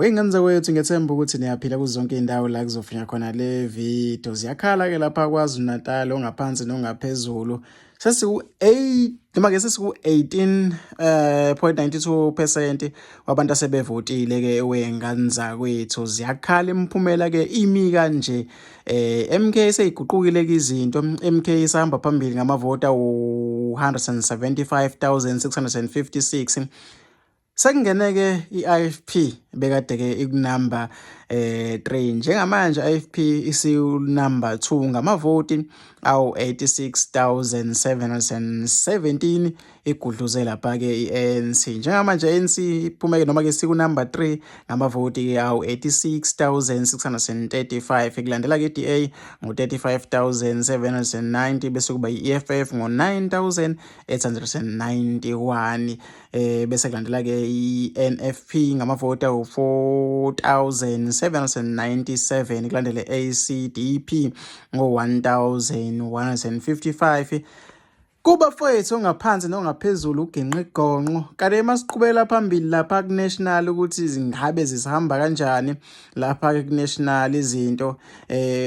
Wey'ngane zakwethu, ngiyethemba ukuthi niyaphila kuzo zonke iy'ndawo la kuzofinya khona le video. Ziyakhala-ke lapha KwaZulu-Natal, ongaphansi nongaphezulu. Sesiku-8 noma-ke sesiku-18.92% wabantu asebevotile-ke wey'ngane zakwethu. Ziyakhala, imiphumela-ke imi kanje. MK seyiguqukile-ke izinto. MK isahamba phambili ngamavoti awu-175,656. Sekungene-ke i-IFP bekade-ke ikunamba 3, njengamanje i-IFP isiwunamba 2 ngamavoti awu-86,717, igudluze lapha-ke i-ANC. Njengamanje i-ANC iphume-ke noma-ke sikunamba 3 ngamavoti awu-86,635, kulandela-ke i-DA ngo-35,790, bese kuba i-EFF ngo-9,891, bese kulandela ke i-NFP ngamavoti awu-4797, kulandele ACDP ngo-1155. Kubafowethu ongaphansi nongaphezulu uginqa igonqo. Kanti masiqhubela phambili lapha ku-national, ukuthi zingabe zisihamba kanjani lapha ku-national izinto,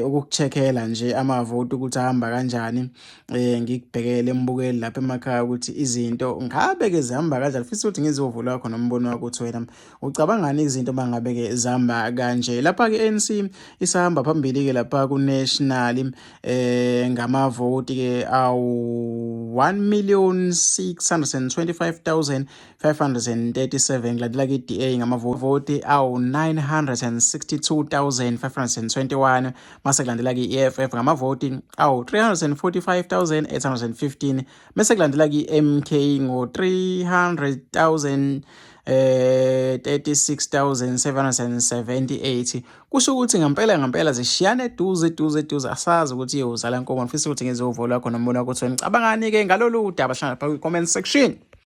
ukukucheckela nje amavoti ukuthi ahamba kanjani, ngikubhekele embukeli lapha emakhaya ukuthi izinto ngabe ke zihamba kanjani. Fisa ukuthi ngizwe uvo lwakho nombono wakho ukuthi wena ucabangani izinto mangabe ke zihamba kanje. Lapha ke ANC isahamba phambili ke lapha ku national ngamavoti ke awu 1,625,537, kulandela ke i-DA ngamavoti awu 962,521, mase kulandela ke i-EFF ngamavoti awu 345,815, bese kulandela ke i-MK ngo 300,000 36,778. Kusho ukuthi ngempela ngempela zishiyana eduze eduze eduze, asazi ukuthi iyozala nkomo. Ngifisa ukuthi ngizwe uvo lwakho nombono wakho ukuthi wena ucabangani ke ngalolu daba. Hlala lapha kwi-comment section.